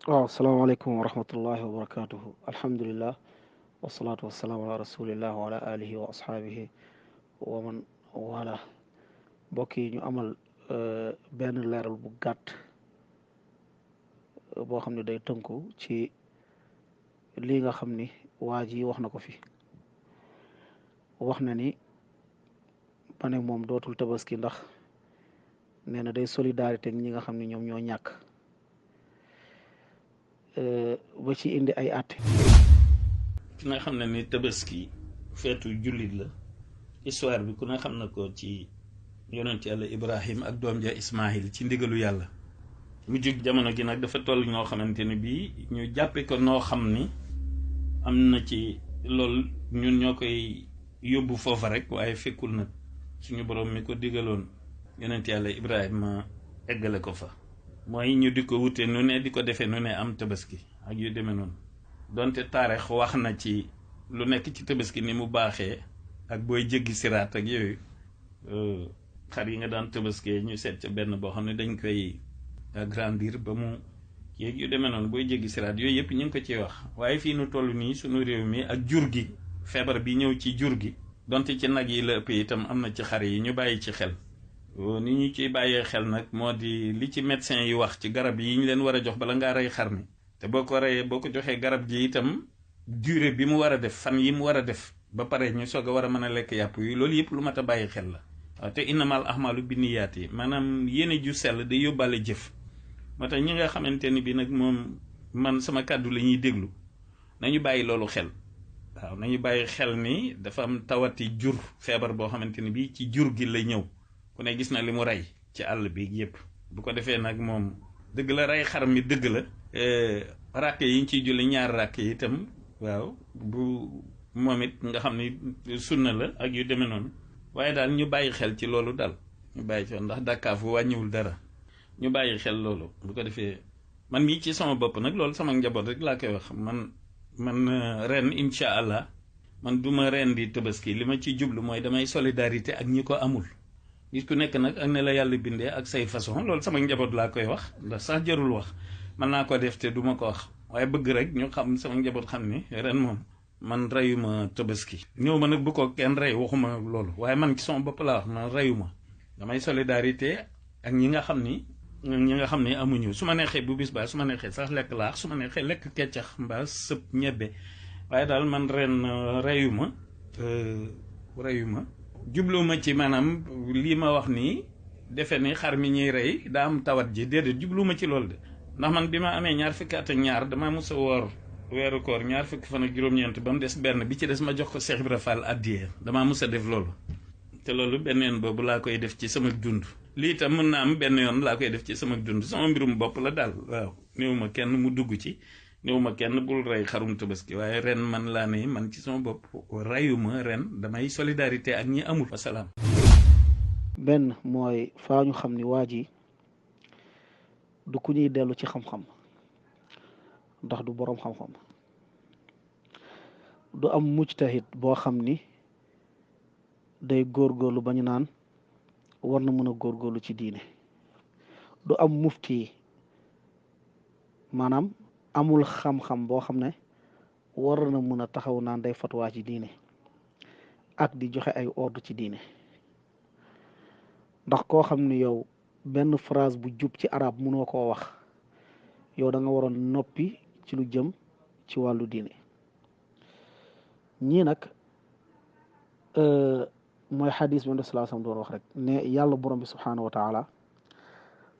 waaw salaamaaleykum wa rahmatullahi wa barakatuhu alhamdulillah wasalaatu wasalaamu ala rasulillah wa ala alihi wa ashaabihi wa man wala mbokk yi ñu amal benn leeral bu gàtt boo xam ne day tënku ci lii nga xam ni waa ji wax na ko fi wax na ni ba ne moom dootul tabaski ndax nee na day solidarité ak ñi nga xam ne ñoom ñoo ñàkk ba ci indi ay àtte. ki nga xam ne ni tabaski feetu jullit la histoire bi ku ne xam na ko ci yonent yàlla Ibrahim ak doom ja Ismaahil ci ndigalu yàlla mu jug jamono gi nag dafa toll ñoo xamante ni bii ñu jàppe ko noo xam ni am na ci loolu ñun ñoo koy yóbbu foofa rek waaye fekkul nag suñu borom mi ko digaloon yonent yàlla Ibrahima eggale ko fa mooy ñu di ko wute nu ne di ko defee nu ne am tabaski ak yu demee noonu donte taarix wax na ci lu nekk ci tabaski ni mu baaxee ak booy jéggi siraat ak yooyu xar yi nga daan tabaskee ñu seet ca benn boo xam ne dañ koy agrandir ba mu yéeg yu demee noonu booy jéggi siraat yooyu yëpp ñu ngi ko ciy wax waaye fii nu toll nii suñu réew mi ak jur gi feebar bi ñëw ci jur gi donte ci nag yi la ëpp itam am na ci xar yi ñu bàyyi ci xel ni ñu ciy bàyyee xel nag moo di li ci médecin yi wax ci garab yi ñu leen war a jox bala ngaa rey xar mi te boo ko reyee boo ko joxee garab ji itam durée bi mu war a def fan yi mu war a def ba pare ñu soog a war a mën a lekk yàpp yi loolu yëpp lu mat a bàyyi xel la waaw te innamal ahmalu binniyaat yi maanaam yéene ju sell day yóbbaale jëf moo tax ñi nga xamante ni bi nag moom man sama kàddu la ñuy déglu nañu bàyyi loolu xel waaw nañu bàyyi xel ni dafa am tawati jur feebar boo xamante ni bi ci jur gi lay ñëw ku ne gis na li mu rey ci àll bi yëpp bu ko defee nag moom dëgg la rey xar mi dëgg la ràkke yi ñu ciy julli ñaar ràkke yi itam waaw bu moom it nga xam ni sunna la ak yu demee noonu waaye daal ñu bàyyi xel ci loolu daal ñu bàyyi xel ndax dàkkaafu wàññiwul dara ñu bàyyi xel loolu bu ko defee man mii ci sama bopp nag loolu sama njaboot rek laa koy wax man ren incha allah man duma ren di tabaski li ma ci jublu mooy damay solidarité ak ñi ko amul gis ku nekk nag ak ne la yàlla bindee ak say façon loolu sama njaboot laa koy wax ndax sax jarul wax mën naa ko def te duma ko wax waaye bëgg rek ñu xam sama njaboot xam ni ren moom man reyuma tabaski ñëw ma nag bu ko kenn rey waxuma loolu waaye man ci sama bopp laa wax man reyuma damay solidarité ak ñi nga xam ni amuñu su ma neexee bu bis baa su ma neexee sax lekk laax su ma neexee lekk keccax mbaa sëb ñebbe waaye daal man ren reyuma jubluwuma ci maanaam lii ma wax nii defe ni xar mi ñuy rey daa am tawat ji déedéet jubluwuma ci loolu de ndax man bi ma amee ñaar fukki at ak ñaar damaa mos a woor weeru koor ñaar fukki fan ak juróom-ñeent ba mu des benn bi ci des ma jox ko Cheikh Ibra Fall addiya damaa mos a def loolu te loolu benn yoon boobu laa koy def ci sama dund lii tam mën naa am benn yoon laa koy def ci sama dund sama mbirum bopp la daal waaw néew ma kenn mu dugg ci néew ma kenn bul rey xarum tabaski waaye ren man laa ne man ci sama bopp reyuma ren damay solidarité ak ñi amul wasalaam. benn mooy faa ñu xam ni waa ji du ku ñuy dellu ci xam-xam ndax du boroom xam-xam du am mujtahid boo xam ni day góorgóorlu ba ñu naan war na mën a góorgóorlu ci diine du am mufti yi maanaam amul xam-xam boo xam ne war na mën a taxaw naan day fatwaa ci diine ak di joxe ay ordre ci diine ndax koo xam ni yow benn phrase bu jub ci arab mënoo koo wax yow da nga waroon noppi ci lu jëm ci wàllu diine ñii nag mooy xadis bi sallallahu alayhi wasallam doon wax rek ne yàlla borom bi subhaanahu wa taala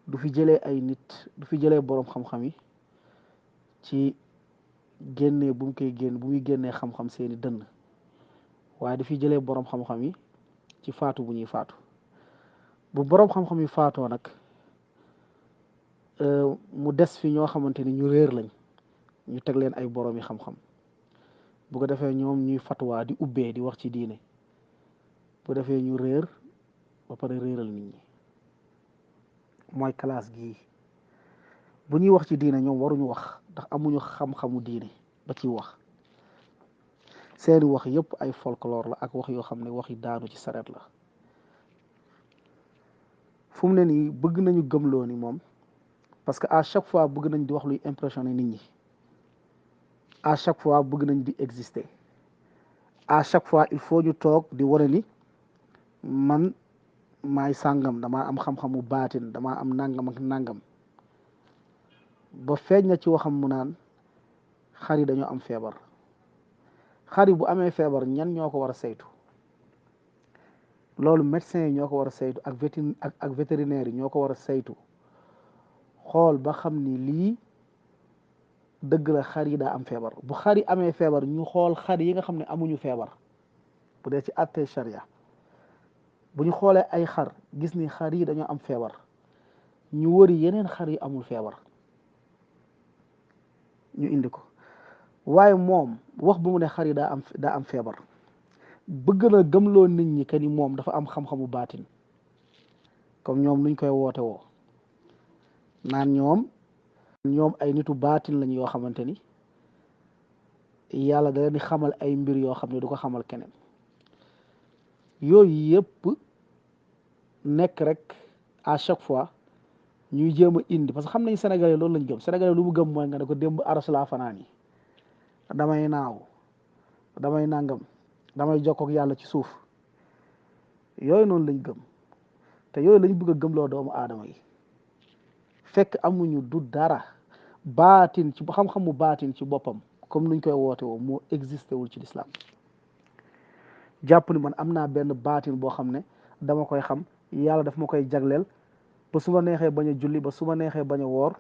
du fi jëlee ay nit du fi jëlee borom xam-xam yi ci génnee bu muy génnee xam-xam seeni dënn waaye du fi jëlee borom xam-xam yi ci faatu bu ñuy faatu bu borom xam-xam yi faatoo nag mu des fi ñoo xamante ni ñu réer lañ ñu teg leen ay borom yi xam-xam bu ko defee ñoom ñuy fatwaa di ubbee di wax ci diine bu defee ñu réer ba pare réeral nit ñi mooy classe gii bu ñuy wax ci diine ñoom waruñu wax ndax amuñu xam-xamu diine ba ciy wax seeni wax yëpp ay folklore la ak wax yoo xam ne waxi daanu ci saret la fu mu ne nii bëgg nañu gëmloo ni moom parce que à chaque fois bëgg nañ di wax luy impressionner nit ñi, à chaque fois bëgg nañ di exister, à chaque fois il faut ñu toog di wane ni man maay sàngam, damaa am xam-xamu baatin, damaa am nangam ak nangam. ba feeñ na ci waxam mu naan xar yi dañoo am feebar. xar yi bu amee feebar ñan ñoo ko war a saytu? loolu médecins yi ñoo ko war a saytu ak vétérinaire yi ñoo ko war a saytu, xool ba xam ni lii dëgg la xar yi daa am feebar. bu xar yi amee feebar ñu xool xar yi nga xam ne amuñu feebar, bu dee ci àtte charia bu ñu xoolee ay xar gis ni xar yi dañoo am feebar, ñu wëri yeneen xar yi amul feebar ñu indi ko. waaye moom wax bu mu ne xar yi daa am feebar, bëgg na gëmloo nit ñi que ni moom dafa am xam-xamu baatin, comme ñoom nuñ koy woote woo naan ñoom ay nitu baatin lañ yoo xamante ni yàlla da leen di xamal ay mbir yoo xam ne du ko xamal keneen. yooyu yëpp nekk rek à chaque fois ñuy jéem a indi, parce que xam nañ Sénégalais loolu lañ gëm. Sénégalais lu mu gëm mooy nga ne ko démb aras laa fanaan yi, damay naaw, damay nangam, damay jokkook yàlla ci suuf. yooyu noonu lañ gëm, te yooyu lañ bëgg a gëmloo doomu aadama yi, fekk amuñu du dara. baatin ci xam-xamu baatin ci boppam comme nuñ koy woote woo moo existé wul ci lislaam. jàpp ni man am naa benn baatin boo xam ne dama koy xam, yàlla daf ma koy jagleel ba su ma neexee bañ a julli, ba su ma neexee bañ a woor.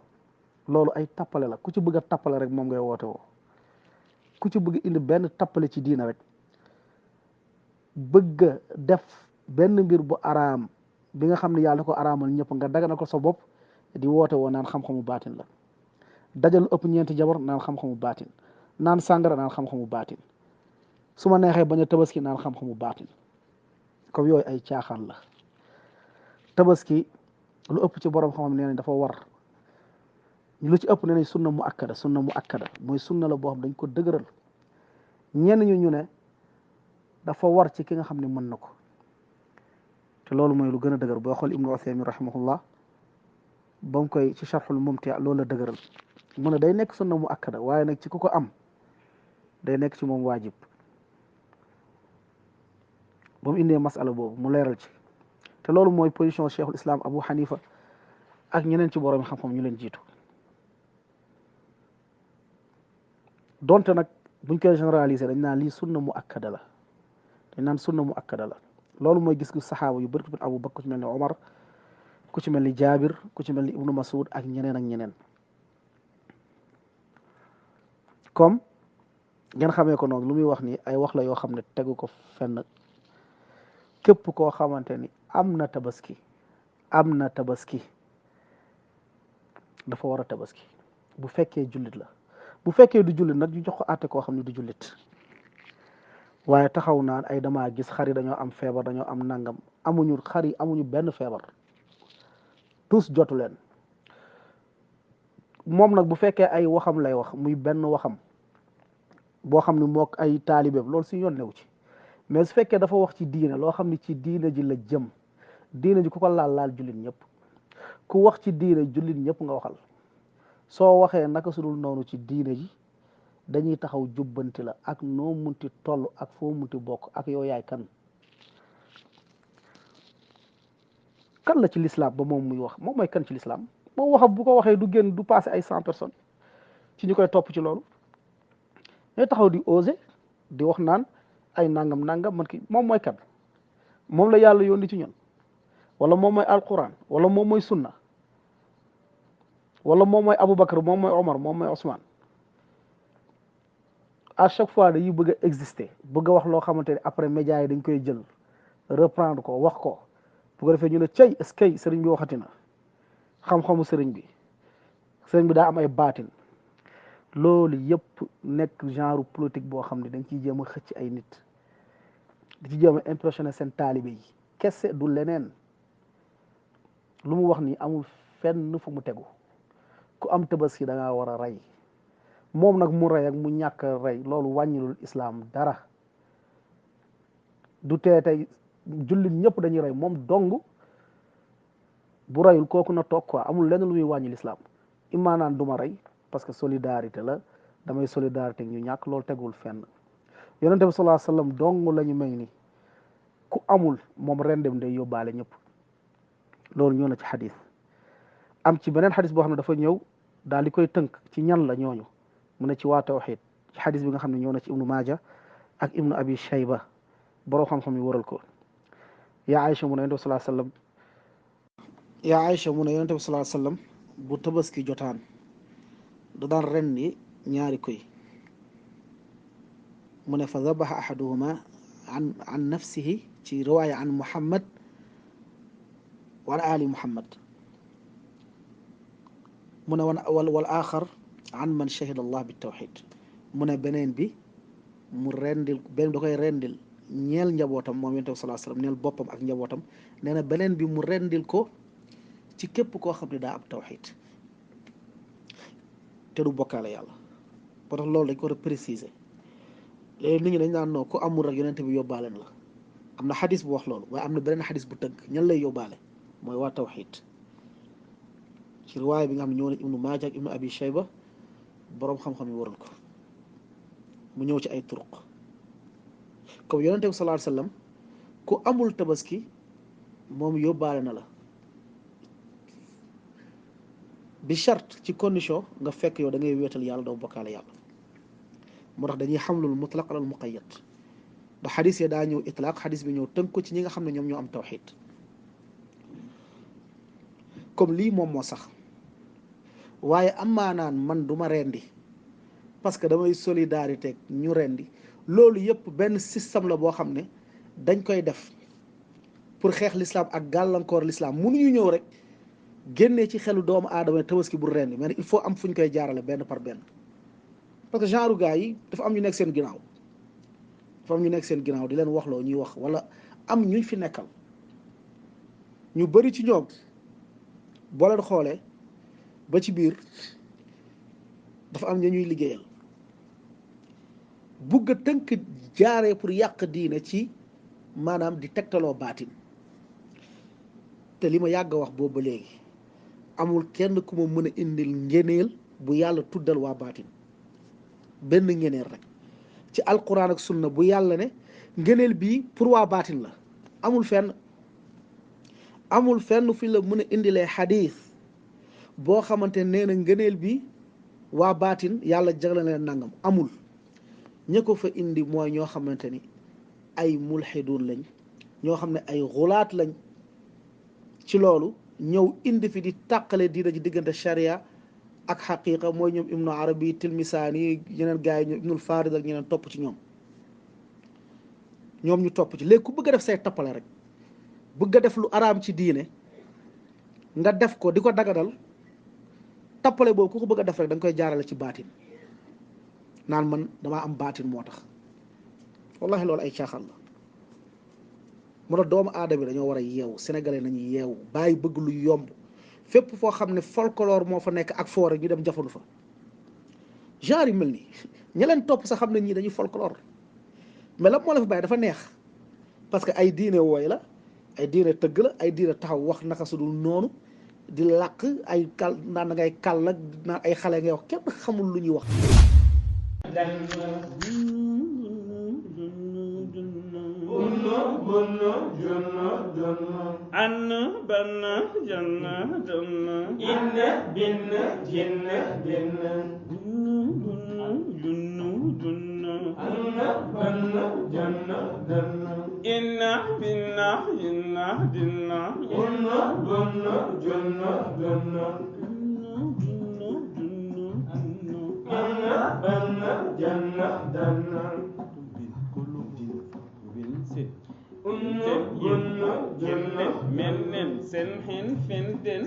loolu ay tappale la. ku ci bëgg a tappale rek moom ngay woote woo. ku ci bëgg indi benn tappale ci diina rek, bëgg a def benn mbir bu araam bi nga xam ne yàlla ko araamal ñëpp nga dagana ko sa bopp, di woote woo naan xam-xamu baatin la. dajal ëpp ñeenti jabar naan xam-xamu baatin, naan sàngara naan xam-xamu baatin, su ma neexee bañ a tabaski naan xam-xamu baatin. comme yooyu ay caaxaan la. tabaski lu ëpp ci borom xam-xam nee nañ dafa war. lu ci ëpp nee nañ sunna mu akkada mooy sunna la boo xam dañ ko dëgëral. ñenn ñu ne dafa war ci ki nga xam ne mën na ko, te loolu mooy lu gën a dëgër. boo xool Ibnu Usaymin rahimahullah ba mu koy ci Sharhul Mumti' loolu la dëgëral, mu ne day nekk sunna mu akkada, waaye nag ci ku ko am day nekk ci moom waajib. ba mu indee masala boobu mu leeral ci, te loolu mooy position cheikhul islam Abu Hanifa ak ñeneen ci borom xam-xam ñu leen jiitu. donte nag buñ koy généraliser dañ naan lii sunna mu akkada la, dañ naan sunna mu akkada la. loolu mooy gis-gis saxaaba yu bëri, ku ci mel ni Abu Bakr, ku ci mel ni Omar, ku ci mel ni Jaabir, ku ci mel ni Ibnu Mas'ud ak ñeneen ak ñeneen. comme ngeen xamee ko noonu lu muy wax ni ay wax la yoo xam ne tegu ko fenn. képp koo xamante ni am na tabaski dafa war a tabaski bu fekkee jullit la. bu fekkee du jullit nag ñu jox ko àtte koo xam ne du jullit. waaye taxaw naan ay damaa gis xar yi dañoo am feebar, dañoo am nangam. xar yi amuñu benn feebar, tous jotu leen. moom nag bu fekkee ay waxam lay wax, muy benn waxam boo xam ne mook ay taalibeem, loolu si yoon new ci. mais su fekkee dafa wax ci diine loo xam ne ci diine ji la jëm, diine ji ku ko laal jullit ñëpp. ku wax ci diine jullit ñëpp nga waxal. soo waxee naka sudul noonu ci diine ji dañuy taxaw jubbanti la ak noo munti toll ak foo munti bokk ak yow yaay kan la ci l'islam ba moom muy wax. moom mooy kan ci l'islam? moom wax bu ko waxee du génn du passé ay 100 personnes ci ñu koy topp ci loolu. ñooy taxaw di osé di wax naan ay nangam man ki moom mooy kan? moom la yàlla yónni ci ñun, wala moom mooy alquran, wala moom mooy sunna, wala moom mooy Aboubacar, moom mooy Omar, moom mooy Ousmane. à chaque fois dañuy bëgg a exister, bëgg a wax loo xamante ne après médias yi dañ koy jël reprendre ko wax ko, bu ko defee ñu ne cey est-ce que sëriñ bi waxati na xam-xamu sëriñ bi daa am ay baatin. loolu yëpp nekk genre politique boo xam ne dañ ciy jéem a xëcc ay nit, di ci jéem a impressionné seen taalibe yi kese, du leneen. lu mu wax ni amul fenn fu mu tegu. ku am tabaski da ngaa war a rey. moom nag mu rey ak mu ñàkk a rey loolu wàññilul islam dara. du tee tey jullit ñëpp dañuy rey, moom dong bu rayul kooku na toog quoi, amul lenn lu muy wàññi lislaam. immaa naan du ma rey parce que solidarité la, damay solidarité ñu ñàkk, loolu tegul fenn. yonente bi sallallahu alayhi wasallam dong la ñu may ni ku amul moom rendem day yóbbaale ñëpp. loolu ñëw na ci xadis. am ci beneen xadis boo xam ne dafa ñëw daal di koy tënk ci ñan la ñooñu, mu ne ci waa tawxid, ci xadis bi nga xam ne ñëw na ci ibnu maaja ak ibnu abi shayba, borom xam-xam yi waral ko. yaa Aïcha mu ne yonente bi sallallahu alayhi wasallam yaa Aïcha mu ne yonente bi sallallahu alayhi wasallam bu tabaski jotaan da daan rendi ñaari koy, mu ne fa zabaha ahaduhuma an nafsihi, ci riwaaya an muhammad wa ali muhammad, mu ne wal axar an man shahida allah bi tawxid, mu ne beneen bi mu rendil, beneen da koy rendil ñeel njabootam moom yonent bi sallallahu alayhi wasallam, ñeel boppam ak njabootam. nee na beneen bi mu rendil ko ci képp koo xam ne daa am tawxid te du bokkaale yàlla. moo tax loolu dañ ko war a préciser. léegi nit ñi dañ naan non ku amul rek yonent bi yóbbaale na la. am na xadis bu wax loolu, waaye am na beneen xadis bu tënk ñan lay yóbbaale, mooy waa tawxid. ci riwaaya bi nga xam ne ñëw na ibnu maaja ak ibnu abi shayba, boroom xam-xam yi waral ko, mu ñëw ci ay turuq. comme yonente bi sallallahu alayhi wasallam ku amul tabaski moom yóbbaale na la, bi charte, ci condition nga fekk yow da ngay wéetal yàlla, doo bokkaale yàlla. moo tax dañuy xamlul mutlaq alal muqayyad, ndax xadis yi daa ñëw itlaq, xadis bi ñëw tënk ko ci ñi nga xam ne ñoom ñoo am tawxid. comme lii moom moo sax. waaye am maanaan man du ma rendi parce que damay solidarité ñu rendi, loolu yëpp benn système la boo xam ne dañ koy def pour xeex l'islam ak gàllankoor l'islam. mënuñu ñëw rek génnee ci xelu doomu aadama tabaski bu rendi, mais il faut am fu ñu koy jaarale benn par benn, parce que genre gars yi dafa am ñu nekk seen ginnaaw, dafa am ñu nekk seen ginnaaw di leen waxloo ñuy wax, wala am ñu fi nekkal. ñu bari ci ñoom boo leen xoolee ba ci biir dafa am ña ñuy liggéeyal, bugg a tënk jaaree pour yàq diine ci maanaam di tegtaloo baatin. te li ma yàgg a wax boobu ba léegi, amul kenn ku ma mën a indil ngeneel bu yàlla tuddal waa baatin, benn ngeneel rek ci alquran ak sunna bu yàlla ne ngeneel bii pour waa baatin la. amul fenn, amul fenn fi la mën a indilee xadiis boo xamante nee na ngëneel bi waa baatin yàlla jagle leen nangam. amul. ña ko fa indi mooy ñoo xamante ni ay mulxiduun lañ, ñoo xam ne ay xulaat lañ ci loolu, ñëw indi fi di tàqale diina ji diggante sharia ak xaqiqa. mooy ñoom ibnu arabi, tilmisaani, yeneen gars yi ñoom ibnul farid ak ñeneen topp ci ñoom ñu topp ci. léegi ku bëgg a def say tappale rek, bëgg a def lu araam ci diine nga def ko di ko dagadal, tappale boobu ku ko bëgg a def rek da nga koy jaarale ci baatin, naan man damaa am baatin moo tax. wallahi loolu ay caaxaan la. moo tax doomu aadama dañoo war a yeewu, sénégalais nañu yeewu, bàyyi bëgg lu yomb. fépp foo xam ne folklore moo fa nekk ak foore ñu dem jafandu fa. genre yu mel nii ña leen topp sax xam ne ñii dañuy folklore, mais la moo la fa bàyyi dafa neex, parce que ay diine wooy la, ay diine tëgg la, ay diine taxaw wax naka su dul noonu, di làq ay kal naan da ngay kàll ak naan ay xale ngay wax, kenn xamul lu ñuy wax. anna banna janna janna inna binna jinna binna junnu junnu anna banna janna janna inna binna jinna jinna inna banna janna janna anna banna janna janna jinne mennen sen hen fenten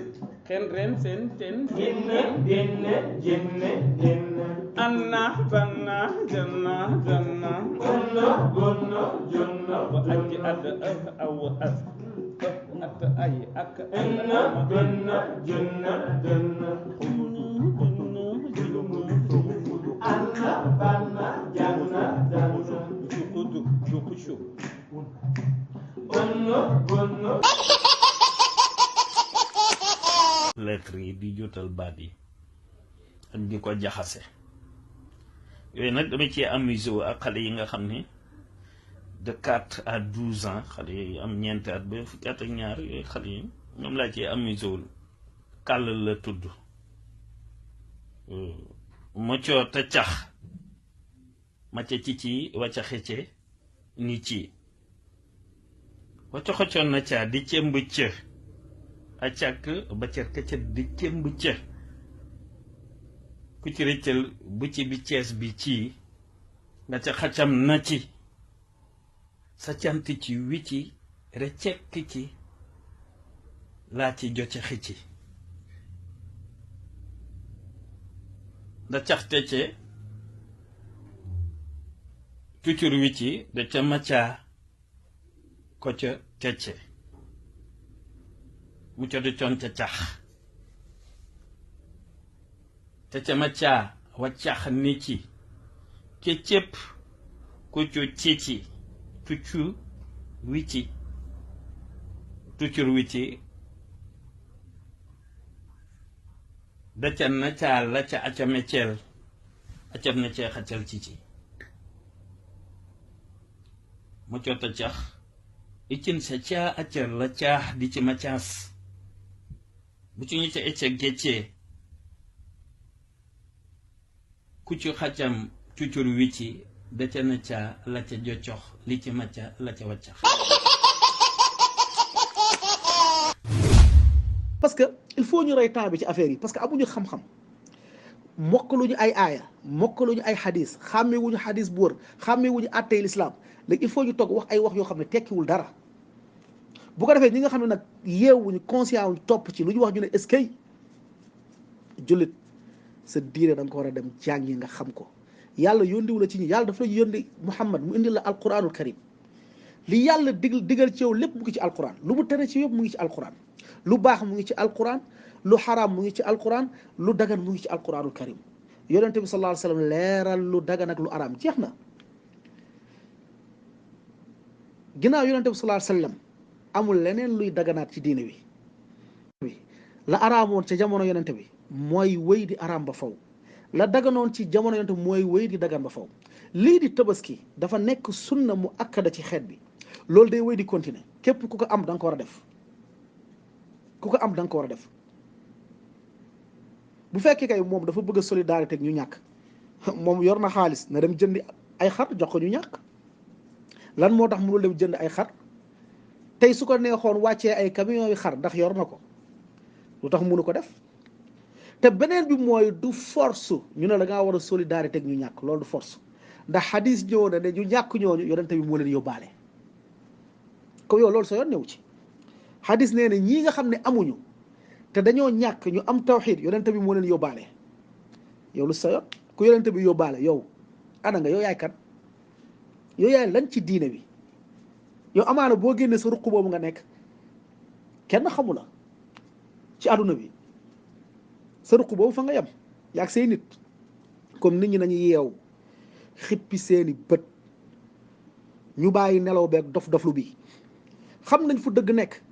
ken ren sen ten jinne binne jinne binne anna banna janna janna anna banna janna wa ajji adda aw as at ay ak inna binna jinna jinna anna banna janna janna jukudu jukushu bunno bunno lettres yi di juutal baat yi ak di ko jaxase yooyu nag dama ci amusé wu ak xale yi nga xam ne de 4 à 12 ans xale yi am ñeenti at ba fukki at ak ñaar yooyu xale yi ñoom laa ci amusé wul kàll la tudd moccoo te cax macca ci wacca xecce ni ci wacca xoccoon na caa di cëmb cë a càkk ba cer këcët di cëmb cë ku ci rëccal bu ci bi cees bi ci nga ca xaccam na ci sa cant ci wi ci recekk ci laa ci joce xicci da cax tecce cucur wi ci da ca macca ko ca tecce mu co di coon ca cax te ca macca waccax ni ci ke cépp kucu cici cucu wi ci tucur wi ci da ca na ca la ca aca mecceel acam na cee xacal ci mu cota cax icin sa caa acar la caax di ci macaas bu ci ñu ca ecce geccee ku ci xacam cucur wi ci da ca na caa la ca joccox li ci macca la ca waccax parce que il faut ñu rey temps bi ci affaire yi parce que amuñu xam-xam mokkaluñu ay aaya mokkaluñu ay xadis xàmmewuñu xadis bu wër xàmmewuñu àttey lislaam léegi il faut ñu toog wax ay wax yoo xam ne tekkiwul dara bu ko defee ñi nga xam ne nag yeewuñu conscient wuñu topp ci lu ñu wax ñu ne est-ce que jullit sa diine da nga ko war a dem jàngi nga xam ko yàlla yóndiwu la ci ñi yàlla dafa la yóndi Muhammad mu indi la alquranul karim li yàlla digal ci yow lépp mu ngi ci alquran lu mu tere ci yëpp mu ngi ci alquran lu baax mu ngi ci alquran lu xaraam mu ngi ci alquran lu dagan mu ngi ci alquranul karim yonente bi sallallahu alayhi wa sallam leeral lu dagan ak lu araam jeex na ginnaaw yonente bi sallallahu alayhi wa sallam amul leneen luy daganaat ci diine bi la araamoon ca jamono yonente bi mooy wéy di araam ba faw la daganoon ci jamono yonente bi mooy wéy di dagan ba faw lii di tabaski dafa nekk sunna mu akkada ci xeet bi loolu day wéy di continuer képp ku ko am da nga ko war a def ku ko am da nga ko war a def bu fekkee kay moom dafa bëgg a solidarité ak ñu ñàkk moom yor na xaalis na dem jëndi ay xar jox ko ñu ñàkk lan moo tax mënul dem jënd ay xar tey su ko neexoon wàccee ay camion yu xar ndax yor na ko lu tax mënu ko def te beneen bi mooy du force ñu ne da ngaa war a solidarité ak ñu ñàkk loolu du force ndax xadis ñëw na ne ñu ñàkk ñooñu yonente bi moo leen yóbbaale ko yow loolu sa yoon ñëw ci xadis nee na ñii nga xam ne amuñu te dañoo ñàkk ñu am tawxiid yonente bi moo leen yóbbaale yow lu sa yoon ku yonente bi yóbbaale yow ana nga yow yaay kan yow yaay lan ci diine bi yow amaana boo génnee sa ruq boobu nga nekk kenn xamu la ci àdduna bi sa ruq boobu fa nga yem yaag say nit comme nit ñi nañu yeew xippi seeni bët ñu bàyyi nelaw beeg dof-doflu bi xam nañ fu dëgg nekk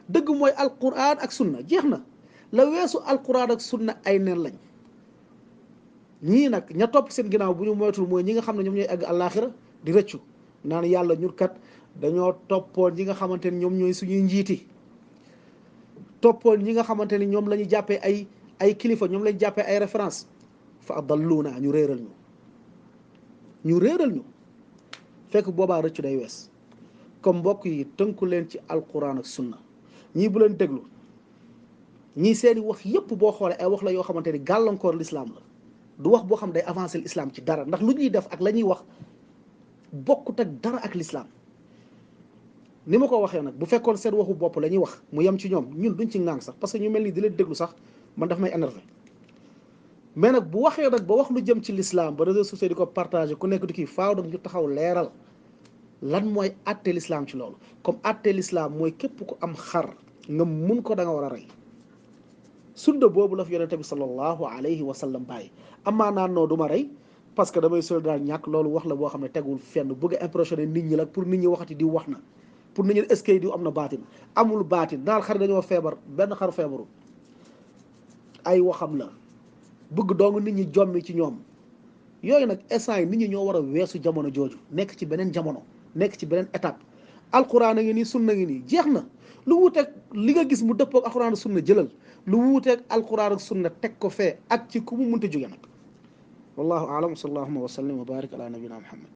dëgg mooy alquran ak sunna jeex na la weesu alquran ak sunna ay neen lañ ñii nag ña topp seen ginnaaw bu ñu moytul mooy ñi nga xam ne ñoom ñooy egg àllaaxira di rëccu naan yàlla ñun kat dañoo toppoon ñi nga xamante ni ñoom ñooy suñuy njiiti toppoon ñi nga xamante ni ñoom la ñu jàppee ay kilifa ñoom la ñu jàppee ay référence fa adalluuna ñu réeral ñu fekk boobaa rëccu day wees comme mbokk yi tënku leen ci alquran ak sunna ñii bu leen déglu ñii seeni wax yépp boo xoolee ay wax la yoo xamante ni gàllankoor l'islam la du wax boo xam day avancer l'islam ci dara ndax lu ñuy def ak la ñuy wax bokkut ak dara ak l'islam ni ma ko waxee nag bu fekkoon seen waxu bopp la ñuy wax mu yem ci ñoom ñun duñ ci ŋàng sax parce que ñu mel ni di leen déglu sax man daf may énervé mais nag bu waxee nag ba wax lu jëm ci l'islam ba réseaux sociaux di ko partagé ku nekk di kii faaw nag ñu taxaw leeral lan mooy àtte l'islam ci loolu comme àtte l'islam mooy képp ku am xar nga mun ko da nga war a rey sunna boobu la fi yonente bi sallallahu alayhi wa sallam bàyyi amaa naan noo du ma rey parce que damay solidaire ñàkk loolu wax la boo xam ne tegul fenn bëgg a impressionné nit ñi la pour nit ñi waxati di wax na pour nit ñi est-ce que di am na baatin amul baatin daal xar dañoo feebar benn xar feebaru ay waxam la bëgg dong nit ñi jommi ci ñoom yooyu nag instant yi nit ñi ñoo war a weesu jamono jooju nekk ci beneen jamono nekk ci beneen étape alquran a ngi nii sunna ngi nii jeex na lu wuuteeg li nga gis mu dëppoog alquran ak sunna jëlal lu wuuteeg alquran ak sunna teg ko fee ak ci ku mu mënta jóge nag wallahu aalam wa sallallahu wa sallam wa barik ala nabina muhammad